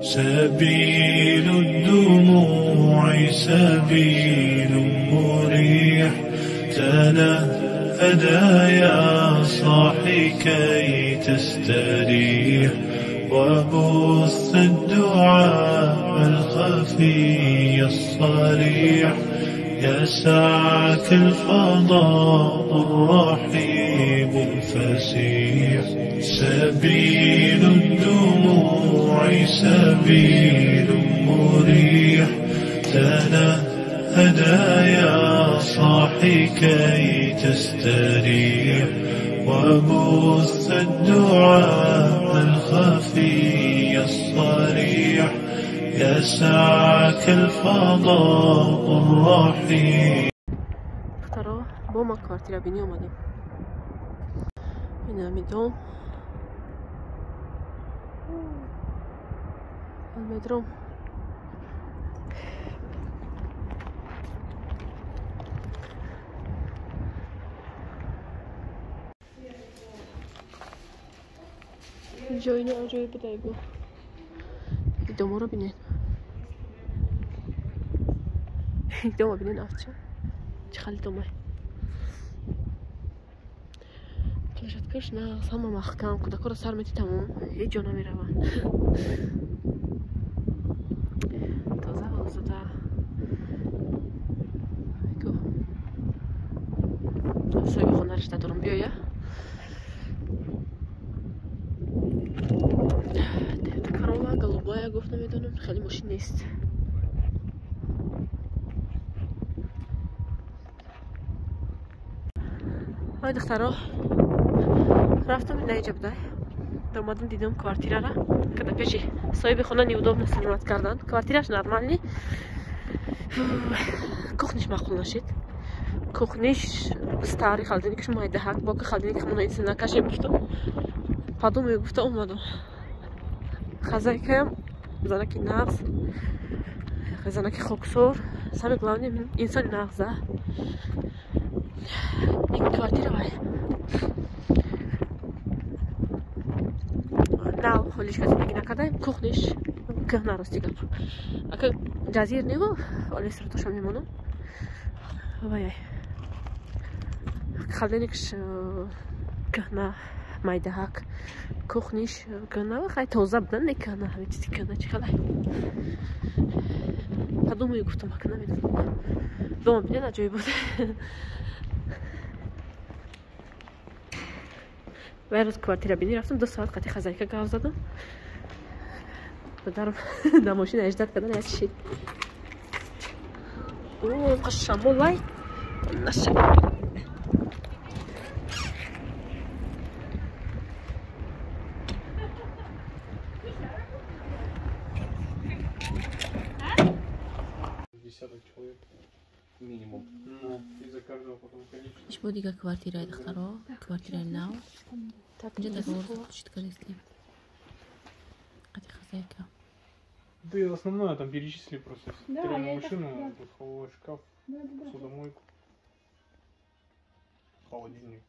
سبيل الدموع سبيل مريح، تنهدى يا صاحي كي تستريح، وبث الدعاء الخفي الصريح، يسعك الفضاء الرحيب الفسيح. سبيل الدموع سبيل مريح، تنهدى يا صاحي كي تستريح، وبث الدعاء الخفي الصريح، يسعك الفضاء الرحيم. دخترا با ما квартира бинӣ омадем. Ина медом. Медром. Ҷои аҷоиб будай бо. Доморо бинед. Дома бинед афча. Чӣ хали домай. Площадкаш нағз, ҳама маҳкам, кӯдакҳоро сар мети тамом, ҳеҷ ҷо намераванд. Тоза озода. Соҳиби хона ришта дорам, биёя. Корова голубая гуфт, намедонам, хеле мошин нест. Ой, духтаро, рафтам ина иҷа будай. Омадам дидам квартирара, када пеши соҳиби хона неудобно снимать кардан. Квартираш нормальный. Кухниш маъқул нашид. Кухниш старый холодильникш майдаҳак, боки холодильник ҳамона инса накашем гуфтам. Подумаю гуфта омадам. Хозяйкаям занаки нағз, занаки хоксор, самое главное инсони нағза. Ин квартира вай нав ҳолишка зиндагӣ накардаем, кухниш кӯҳна, рости гап. Ака ҷазир неву, оли суратоша мемонам. Вай холодильникш кӯҳна, майдаҳак, кухниш кӯҳна, хай тоза будан, не кӯҳна, ҳамин чизи кӯҳна чӣ хелай. Подумаю гуфтам, ака намедонам. Дома бинед аҷоиб буд. Вай рӯз квартира бинӣ рафтам, 2 соат қати хозяйка гап задам. Бадарам дар мошина аждат кардан як шид. О, қашамолай. Наша. Ишбо дигар квартираи духтаро, квартираи нав. Инҷа договор заключить кардем. Қати хозяйка. Ты основное там перечисли просто. Стиральную машину, духовой шкаф, посудомойку, холодильник.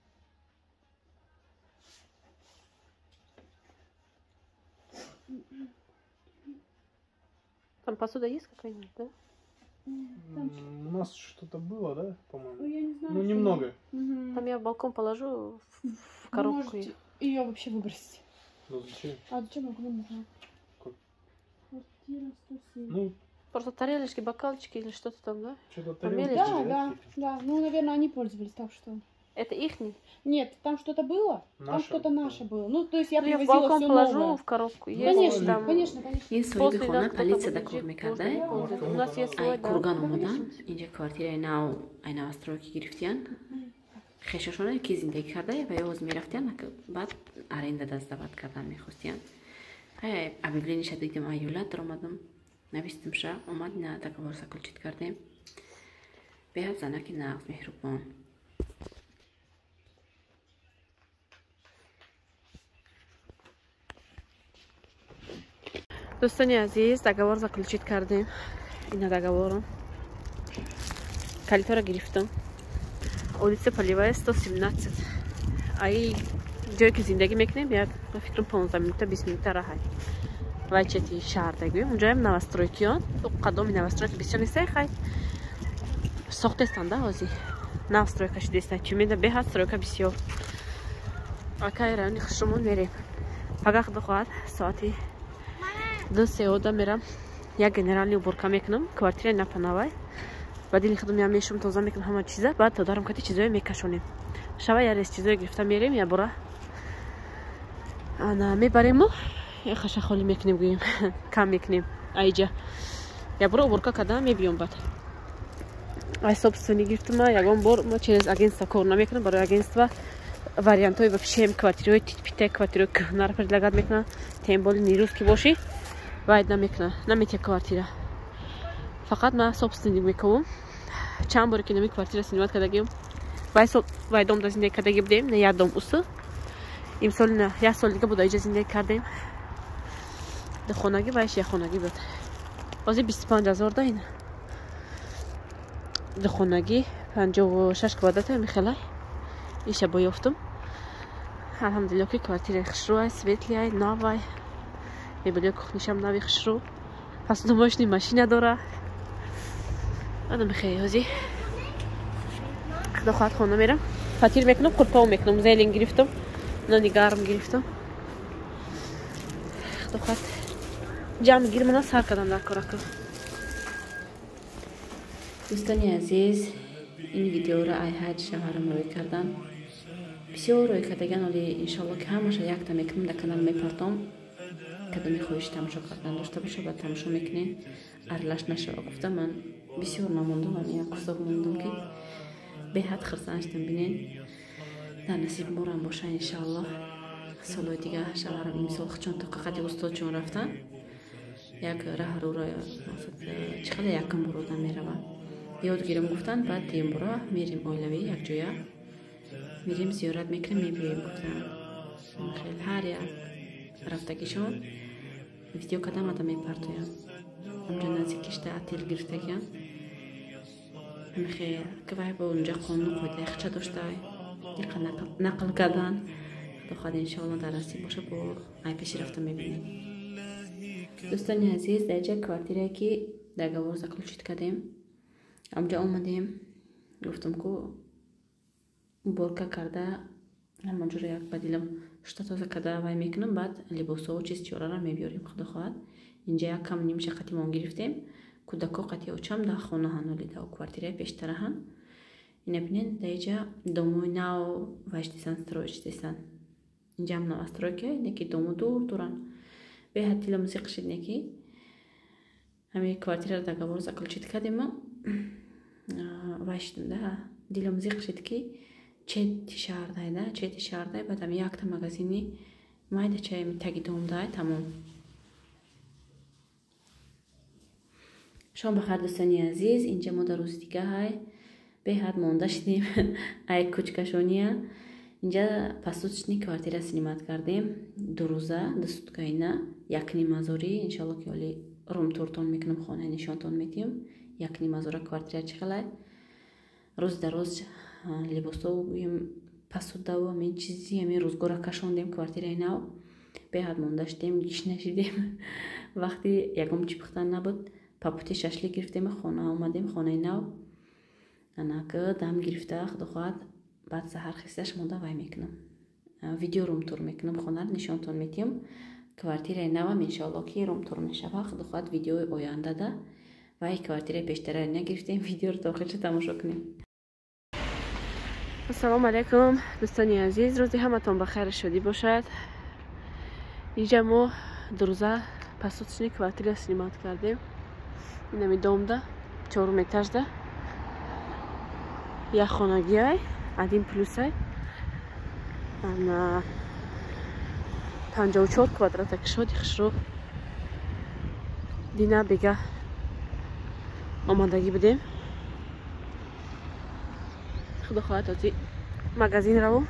Там посуда есть какая-нибудь, да? У нас что-то было, да, по-моему? Ну, я не знаю. Ну, немного. Угу. Там я в балкон положу, в коробку. Можете ее вообще выбросить. Ну, зачем? А зачем она кому нужна? Как? Квартира 107. Ну, просто тарелочки, бокалчики или что-то там, да? Что-то тарелочки. Да, да, да. Ну, наверное, они пользовались, так что... Это ихний? Нет, там что-то было, наше, там что-то наше было. Ну, то есть я ну, я в привозила балкон всё положу новое. В коробку. Ну, конечно, там... конечно, конечно. Ин соҳиби хона полисияда кор мекарда. У нас есть свой, Ай Курган омадан, инҷа квартираи нав, ай новостройки гирифтиян. Хешошона ки зиндагӣ карда ва ё ҳоз мерафтиян, баъд аренда даздават кардан мехостиян. Ай объявлениеша дидем, ай юла даромадам, навистимша, омад на договор заключить кардем. Беҳад занаки нағз, меҳрубон. Дӯстони азиз, договор заключить кардем. Ина договором. Калитора гирифтам. Улица Полевая 117. Ай ҷое ки зиндагӣ мекунем, як ба фикрам 15 минута, 20 минута раҳай. Вай чети шаҳр дагӯем, унҷоям новостройкиён, қадоми новостройки бисёр нестай, хай сохтестан да, ҳозир нав стройка шудеста. Тюменда беҳад стройка бисёр. Акай райони хушрумон мерем. Пага худо хоҳад соати 2-3 ода мерам, як генеральный уборка мекунам, квартираи напанавай. Ба дили худам я мешум, тоза мекунам ҳама чиза, баъд додарам кати чизое мекашонем. Шава я рез чизое гирифта мерем, я бора ана мебарему хаша холӣ мекунем, гӯем кам мекунем айҷа. Я бора уборка карда мебиём баъд. Ай собственный гирифтама, ягон бор ма через агентство кор намекунам, барои агентство вариантҳои вообще квартираҳои титпита, квартираҳои кӯҳнаро предлагать мекунам, тем более нерӯз ки бошӣ, вайд намекуна, наметия квартира. Фақат ман собственник мекунам. Чанд боре ки нами квартира снимать кардагием, вай сол вай дом да зиндагӣ кардаги будем, на як дом усу. Имсол на як сол дига буда иҷа зиндагӣ кардем. Духонагӣ вайш якхонагӣ буд. Ҳозир 25 000 да ин. Духонагӣ 56 квадрата михелай. Иша бо ёфтум. Алҳамдулилло ки квартираи хушрӯай, светлый, навай. Мебелиёи кухнишам нави хушрӯ. Посудомоечный машина дора. Ана михе ҳозир. Худо хоҳад хона мерам. Фатир мекунам, қурпов мекунам, зелень гирифтам, нони гарм гирифтам. Худо хоҳад ҷамъ гирмана сар кардам дар кораку. Дӯстони азиз, ин видеоро ай ҳаҷ шавҳарам рӯй кардан. Бисёр рӯй кардаган, оли иншоалло ки ҳамаша якта мекунам, дар канал мепартом. Кадоми хоҳиши тамошо кардан дошта боша, баъд тамошо мекунем. Аралаш нашава гуфта ман бисёр намондам, ами як кусок мондам ки беҳад хурсанд шудам. Бинен, дар насиб морам боша иншоалло. Солҳои дига шавҳарам имсол чун то қақати устодшон рафтан, як раҳрӯро чӣ қадар якум бор одам мерава. Ёд гирем гуфтан, баъд дуюм бора мерем оилавӣ якҷоя мерем, зиёрат мекунем, мебиёем гуфтан. Хел ҳар як рафтагишон видео кардам, ада мепартоям. Онҷо наздикишта отел гирифтагиам. Хел ки вай бо онҷа қонуну қоидаи хича доштай. Иқа нақл кардан. Худо хоҳад иншоалло дар насиб боша, бо ай пеши рафта мебинем. Дӯстони азиз, дар ҷа квартирае ки договор заключить кардем, амҷа омадем, гуфтам ку уборка карда ҳамаҷоро як ба дилам шута тоза карда вай мекунам, баъд либосову чиз чораро мебиёрем, худо хоҳад. Инҷа як кам нимша қатимон гирифтем, кӯдако қати очам дар хонаҳан, оли дар квартираи пештараҳан. Ина бинен, дар иҷа домои нав вайштисан, строить Инҷаам новостройка, неки дому дур дуран. Беҳад дилам зиқ шид, неки ҳамин квартираро договор заключить кардему вай шидам да, дилам зиқ шид ки чети шаҳрдай да, чети шаҳрдай, баъд ами якта магазини майда чай таги домдай, тамом. Шом бахайр, дӯстони азиз, инҷа мо дар рӯзи дига ҳай беҳад монда шидем ай кучкашония. Инҷа посуточный квартира снимать кардем, 2 рӯза, 2 суткаина, 1,5 ҳазорӣ. Иншоалло ки оли рум-туртон мекунам, хонаи нишонтон метиҳам. 1,5 ҳазора квартира чӣ хелай. Рӯз дар рӯз либосо гӯем, посудаву ҳамин чизи ҳамин рӯзгора кашондем квартираи нав. Беҳад монда шудем, гишна шидем. Вақти ягон чӣ пухтан набуд, по пути шашлик гирифтем, хона омадем, хонаи нав. Анака дам гирифта, худо хоҳад, баъд саҳар хисташ монда вай мекунам. Видео рум-тур мекунам, хонаро нишонтон метиҳам. Квартираи навам иншоалло ки рум-тур мешава, худо хоҳад видеои ояндада. Вай квартираи пештара нагирифтем, видеоро то охирша тамошо кунем. Ассалому алайкум, дӯстони азиз, рӯзи ҳаматон ба хайру шодӣ бошад. Инҷа мо 2 рӯза посуточный квартира снимать кардем. Инами домда, чорум этажда. Як хонагиай, один плюсай. Ана 54 квадрата кишоди хушрӯ. Дина бега омадагӣ будем. Худо хоҳад ози магазин равом.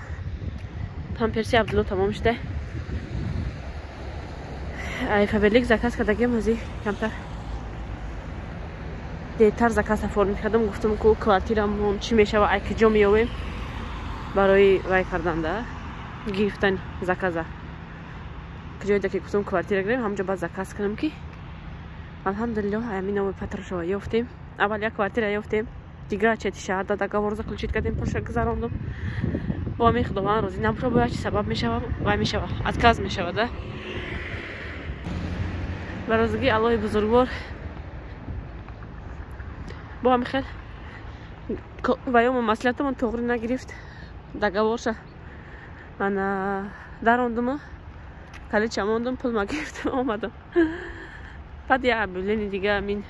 Памперси Абдулло тамом шуда. Ай Фаберлик заказ кардагем, ози камтар дертар заказ оформить кардам, гуфтам ку квартирамон чӣ мешава, ай куҷо меёвем барои вай кардан да гирифтани заказа. Ҷойда ки гуфтам квартира гирем, ҳамҷо баъд заказ кунам ки алҳамдулиллоҳ ҳамин Новый Патрушево ёфтем. Аввал як квартира ёфтем, дигар чети шаҳрда договор заключить кардем, пулша гузарондум. Бо ҳамин Худованд розӣ набошад, бояд чи сабаб мешава, вай мешава, отказ мешава да. Ба розигии Аллоҳи бузургвор бо ҳамин хел ваёмо маслиҳатамон тоғрӣ нагирифт, договорша ана дарондуму калича мондум, пулма гирифтам, омадам. Баъд як объявление дига амин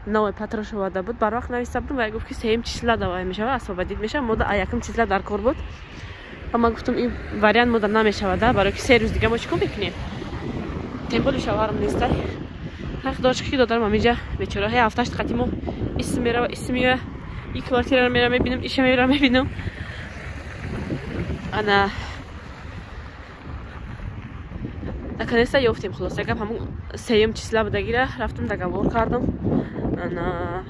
Новый Патрушево буд, барвақт нависта будам, вай гуфт ки сеюм числа давай мешава, освободить мешава, мода якум числа дар кор буд. Ва ман гуфтам ин вариант мода намешава да, барои ки се рӯз дига мо чӣ кор мекунем? Тем более шавҳарам нестай. Ҳақ дошт ки додарам ҳаминҷа бечора ҳай ҳафташт қати мо исм мерава, исм меоя, и квартираро мера мебинам, иша мера мебинам. Ана наконец-то ёфтем. Хулоса гап, ҳамун сеюм числа будагира рафтам, договор кардам, ана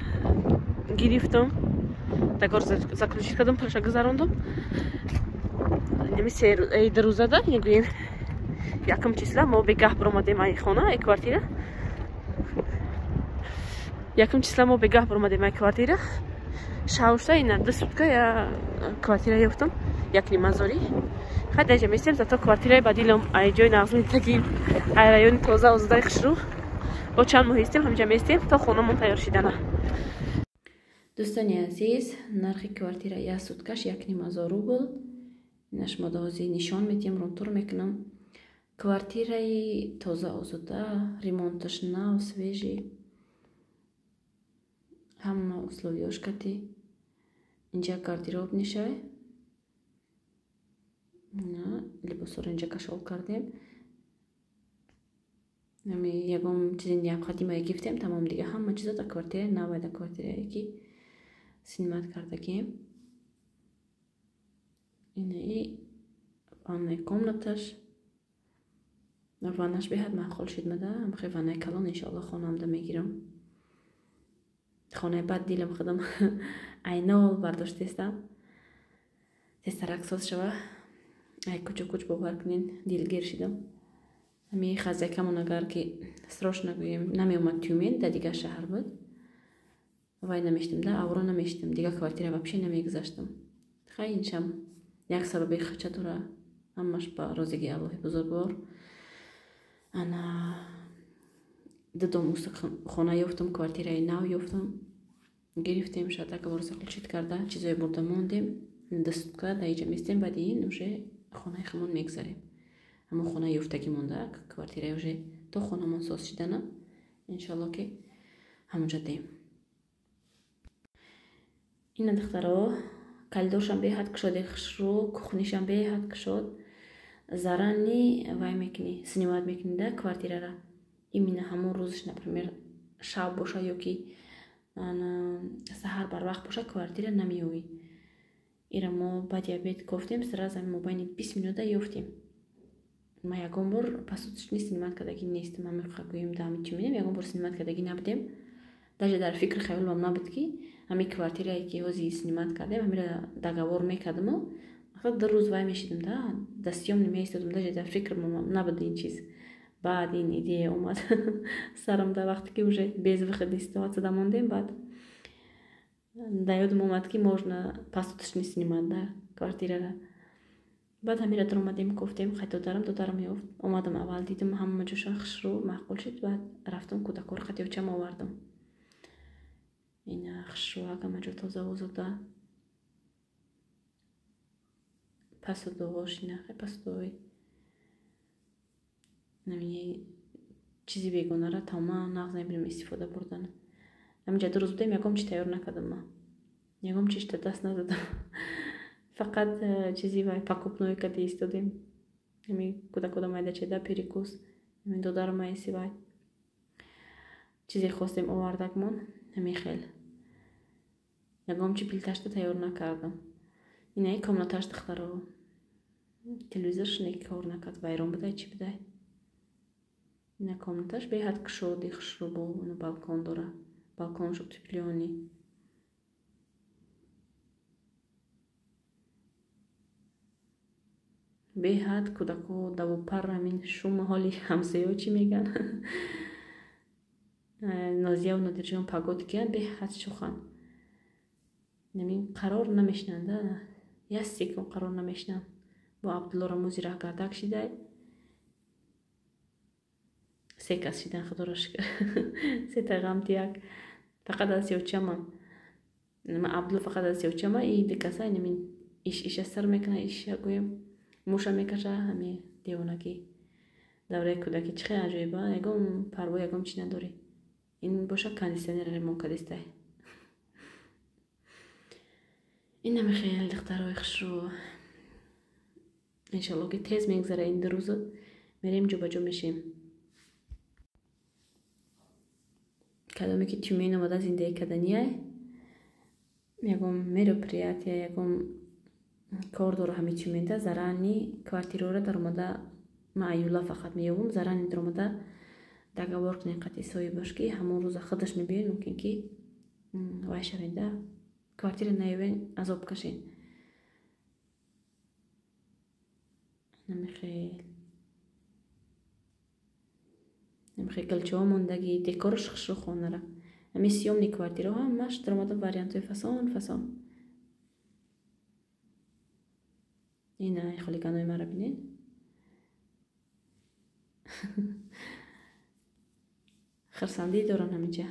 гирифтам, договор заключить кардам, пулша гузарондам. Неми се ду рӯзада мегӯем якум числа мо бегаҳ биромадем ай хона, ай квартира. Якум числа мо бегаҳ биромадем ай квартира. Шавшта ина ду сутка я квартира ёфтам, як нимазорӣ. Хай даҷа местем, зато квартираи ба дилам, ай ҷои нағзмитагим, ай райони тоза озодаи хушрӯ. Бо чанд моҳ истем, ҳамҷа местем то хонамон тайёр шидана. Дӯстони азиз, нархи квартира як суткаш 1,5 ҳазор рубл. Ина шумо дози нишон медиҳем, румтур мекунам. Квартираи тоза озода, ремонташ нав, свежий, ҳама условияш кати. Инҷа гардероб нишай, либосҳоро инҷа кашол кардем. Ами ягон чизи необходимое гирифтем, тамом, дига ҳама чизо дар квартираи навай, дар квартирае ки снимать кардагем. Инаи ваннаи комнаташ, ваннаш беҳад маъқул шид мада, ҳамхе ваннаи калон иншоалло хонаамда мегирам. Хонаи бад дилам худам айнол бардоштестам, тезтарак соз шава. Ай кучу куч бовар кунен, дилгир шидам. Ҳами хазякамон агар ки срочно гӯем намеомад Тюмен, дар дигар шаҳр буд, вай намештем да, авро намештем, дигар квартира вообще намегузаштам. Хай иншам як сабаби хача дора, ҳамаш ба розигии Аллоҳи бузургвор. Ана ду дом хона ёфтам, квартираи нав ёфтам, гирифтем, шояд договор заключить карда, чизое бурда мондем, ду сутка дар иҷа местем, баъди ин уже хонаи худмон мегзарем. Ҳамон хонаи ёфтагӣ монда, квартираи уже то хонамон соз шидана, иншоалло ки ҳамонҷа дем. Ина духтаро, коридоршам беҳад кушоди хушрӯ, кухнишам беҳад кушод. Зарани вай мекунӣ, снимать мекунӣ да квартирара. Именно ҳамон рӯзш, например, шаб боша ё ки саҳар барвақт боша, квартира намеёвӣ. Ира мо баъди обед кофтем, сразу ҳамин мобайни 20 минута ёфтем. Ма ягон бор посуточный снимать кардагӣ нестам, ҳамин гӯем да ҳамин чӣ менем, ягон бор снимать кардагӣ набудем. Даже дар фикри хаёлам набуд ки ҳамин квартирае ки ҳози снимать кардем, ҳамира договор мекардаму фақат ду рӯз вай мешидам да, дастём намеистодам, даже дар фикрам набуд ин чиз. Баъд ин идея омад сарам да, вақте ки уже безвыходный ситуация мондем, баъд да ёдам омад ки можно посуточный снимать да квартирара. Баъд ҳамира даромадем, гуфтем хай додарам ёфт. Омадам аввал дидам ҳама ҷоша хушрӯ, маъқул шид, баъд рафтам кӯдакҳоро қатиёчам овардам. Ина хушрӯак, ҳама ҷо тоза озода. Посудош ина хай посудои нами чизи бегонара тамоман нағз мебинам истифода бурдан. Ҳаминҷа ду рӯз будем, ягон чи тайёр накардам ма. Ягон чишта даст назадам. Фақат чизи вай покупное кади истодем. Ҳами кӯдакода майда чеда перекус, ҳамин додарам майси вай. Чизе хостем овардакмон, ҳамин хел. Ягон чи плиташта тайёр накардам. Инаи комнаташ духтаро. Телевизорш не кор накард, вайрон будай, чӣ будай. Ина комнаташ беҳад кушоди хушрӯ бо балкон дора. Балконш утеплённый. Беҳад кӯдако давопар ҳамин шум ҳоли ҳамсояҳо чӣ мегӯянд. Нозияву Нодирҷон пагод киянд, беҳад шӯханд. Намин қарор намешинанд, як секунд қарор намешинанд. Бо Абдуллоро мӯзи раҳгардак шидай. Се кас шидан, худоро шукр. Сета ғамти як. Фақат аз ёчамам. Абдулло фақат аз ёчама и ду каса намин иш иша сар мекунад, иша гӯем муша мекаша, ҳами девонагӣ. Давраи кӯдакӣ чӣ хел аҷоиба, ягон парво, ягон чӣ надорӣ. Ин боша кондитсионер ремонт кардистай. Инаме хел духтарои хушрӯ. Иншалло ки тез мегзара ин ду рӯза, мерем ҷобаҷо мешем. Кадоме ки Тюмен омада зиндагӣ карданияй, ягон мероприятия, ягон кор дора ҳами Тюменда, зарани квартираро даромада ман аюла фақат меёбум, зарани даромада договор кунем қатъи соҳибаш ки ҳамон рӯза худаш мебиёед, мумкин ки вай шавенда, квартира наёбен, азоб кашен. Намихел гулчаҳо мондагӣ, декораш хушрӯ хонара. Ҳамин съёмни квартираҳо ҳамаш даромада вариантҳои фасон фасон. Ина холиганои маро бинед. Хурсандӣ доранд ҳаминҷа.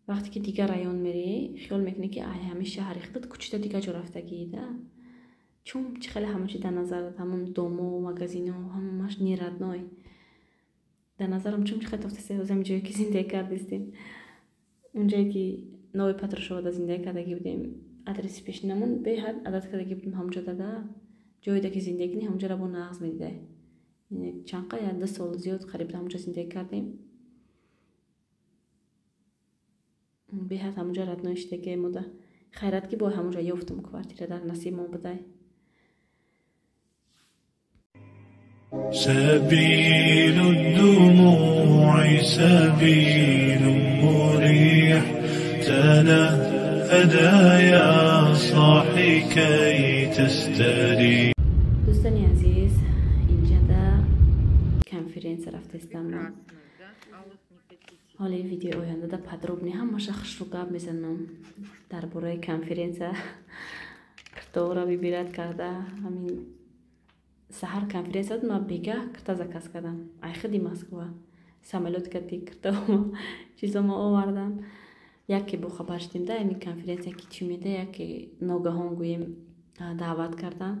Вақте ки дигар район мерӣ, хиёл мекунӣ ки ай ҳамин шаҳри худат кучида дигар ҷо рафтагида. Чун чӣ хеле ҳама чи дар назарат, ҳамон домо, магазино, ҳамаш нерадной. Дар назарам чун чӣ хеле тофтасе ҳозир ҷое ки зиндагӣ кардистем. Унҷое ки Нови Патрушевода зиндагӣ кардагӣ будем, адреси пешинамон беҳад адат кардагӣ будем ҳамонҷо дада. Ҷое ки зиндагӣ кунӣ, ҳамонҷо рабо нағз медидай. Чанд қа, як ду сол зиёд қариб ҳамонҷо зиндагӣ кардем. Беҳад ҳамонҷо родной шидагӣ мода. Хайрат ки бо ҳамонҷо ёфтум квартира дар насибмон будай. سبيل الدموع سبيل مريح، تنهدى يا صاحي كي تستريح. دوستانی عزیز، اینجا در کنفرانس رفته استم. حالا ویدیو آینده در подробно ҳамаша хушрӯ гап мезанам дар бораи конференсия. Киртора выбирать карда, ҳамин саҳар конференсия буд, ман бегаҳ кирта заказ кардам. Ай худи Москва самолёт кардӣ киртаома чизома овардан. Яке бохабар шудем да ҳамин конференсия ки Тюменда, яке ногаҳон гӯем даъват кардан.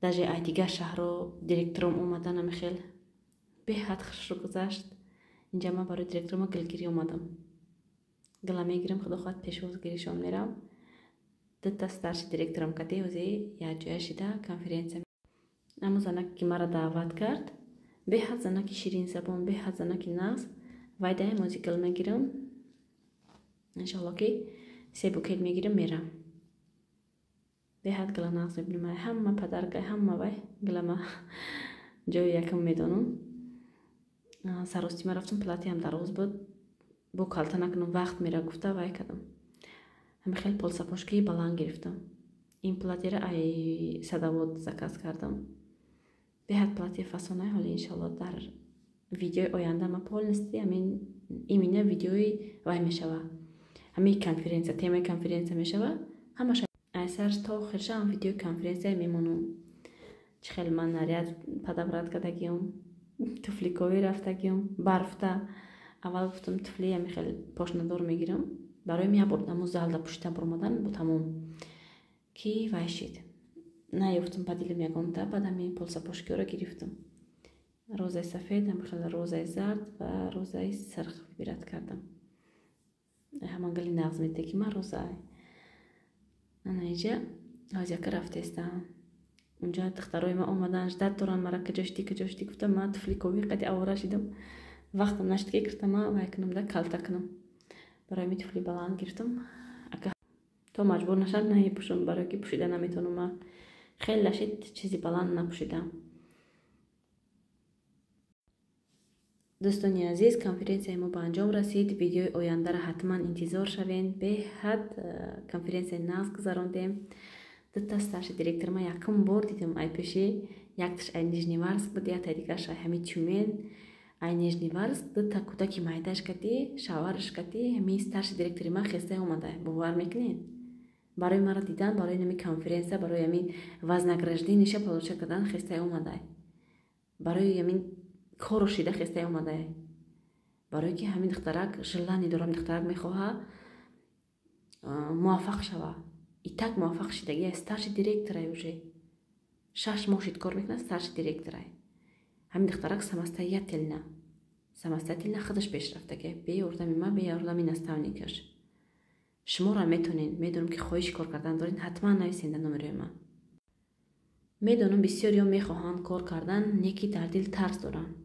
Даже ай дигар шаҳрҳо директором омадан, ҳами хел беҳад хушрӯ гузашт. Инҷа ман барои директорома гулгирӣ омадам. Гула мегирам, худо хоҳад пешвозгиришон мерам. Дута старший директорам кади ҳозир якҷоя шида конференсия. Аммо занаке ки маро даъват кард, беҳад занаки ширинзабон, беҳад занаки нағз. Вай даем ҳозир гул мегирам. Иншалло ки се букет мегирам, мерам. Беҳад гула нағз мебинам. Ҳама падарка, ҳама вай гулама ҷои якам медонам. Саростима рафтам, платьям дароз буд. Бо калта накунам, вақт мера гуфта вай кардам. Ҳами хел полсапошкии баланд гирифтам. Ин платьяро ай Садовод заказ кардам. Беҳад платья фасонай, ҳоли иншалло дар видеои оянда ма полностью ҳамин именно видеои вай мешава. Ҳамин конференсия, темаи конференсия мешава. Ҳамаша ай сар то охирша ҳам видеои конференсия мемонам. Чӣ хел ман наряд подобрать кардагиём, туфликовӣ рафтагиём, барфта. Аввал гуфтам туфли ҳами хел пошнадор мегирам. Барои як бор даму залда пушта баромадан бо тамом. Ки вай шид. Наёфтам ба дилам ягонта, баъд ҳамин полсапошкиҳоро гирифтам. Розаи сафед, ҳами хел розаи зард ва розаи сирх выбирать кардам. Ҳамон гули нағз медида ки ман розаи. Ана инҷа ҳозир яка рафтаистам. Унҷа духтарои ман омадан, ждать доранд мара, куҷо шудӣ, куҷо шудӣ гуфтам, ман туфликовӣ қади овора шидам. Вақтам нашуд ки гирифтам, ман вай кунам да, калта кунам. Барои ҳамин туфли баланд гирифтам. Ака то маҷбур нашам намепӯшам, барои ки пӯшида наметавонам. Ман хеле нашид чизи баланд напӯшидам. Дӯстони азиз, конференсияи мо ба анҷом расид. Видеои ояндаро ҳатман интизор шавед. Беҳад конференсияи нағз гузарондем. Дута старший директор ман якум бор дидам ай пеши, Якташ ай Нижневартовск буд, якта дигараш ай ҳами Тюмен. Ай Нижневартовск дута кӯдаки майдаш кати, шавараш кати, ҳами старший директори ман хеста омада. Бовар мекунед? Барои маро дидан, барои нами конференсия, барои ҳамин вознаграждениеша получать кардан хеста омада. Барои ҳамин кору шида хеста омада. Барое ки ҳамин духтарак желание дорам, духтарак мехоҳа муваффақ шава. И так муваффақ шидагия, старший директорай уже. 6 моҳ шид кор мекунад, старший директорай. Ҳамин духтарак самостоятельно, самостоятельно худаш пешрафтага, бе ёрдами ман, бе ёрдами наставникаш. Шуморо метонед, медонам, ки хоҳиши кор кардан доред, ҳатман нависед дар номерои ман. Медонам, бисёриё мехоҳанд кор кардан, не ки дар дил тарс доранд.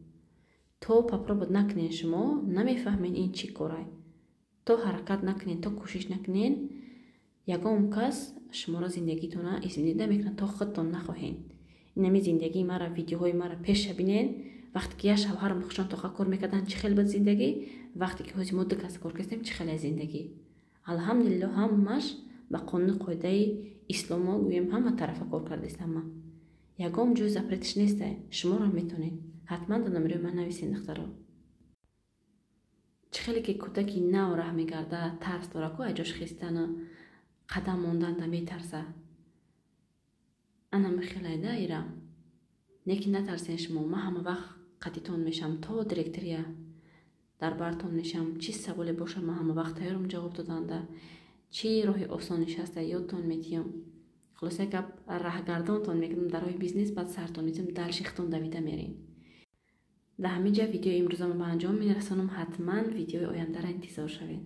То попробовать накунед, шумо намефаҳмед, ин чӣ корай. То ҳаракат накунед, то кӯшиш накунед, ягон кас шуморо зиндагитона изменить намекунад, то худтон нахоҳед. Инами зиндагии мара, видеоҳои мара пеша бинед. Вақте ки як шавҳарам хушон тоқа кор мекардан, чӣ хел буд зиндагӣ, вақте ки ҳози мо ду кас кор кардем, чӣ хеле зиндагӣ. Алҳамдулилло, ҳамаш ба қонуни қоидаи исломо гӯем, ҳама тарафа кор кардааст ҳама. Ягон ҷой запретиш нестай, шуморо метонед. Ҳатман дар номерои ман нависед, духтаро. Чӣ хеле ки кӯдаки нав раҳ мегардад, тарс дора ку, аз ҷош хестану қадам монданда метарса. Ана мехелайда ира. Не ки натарсен шумо, ман ҳама вақт қатитон мешавам, то директория дар бартон мешавам. Чӣ саволе бошад, ман ҳама вақт тайёрам ҷавоб доданда. Чӣ роҳи осон нишаста, ёдтон медиҳам. Хулоса гап, раҳгардонтон мекунам дар роҳи бизнес, баъд сартон медиҳам, дальше хитон давида мерем. Дар ҳамин ҷа видеои имрӯзамо ба анҷом мерасонам. Ҳатман видеои ояндаро интизор шавед.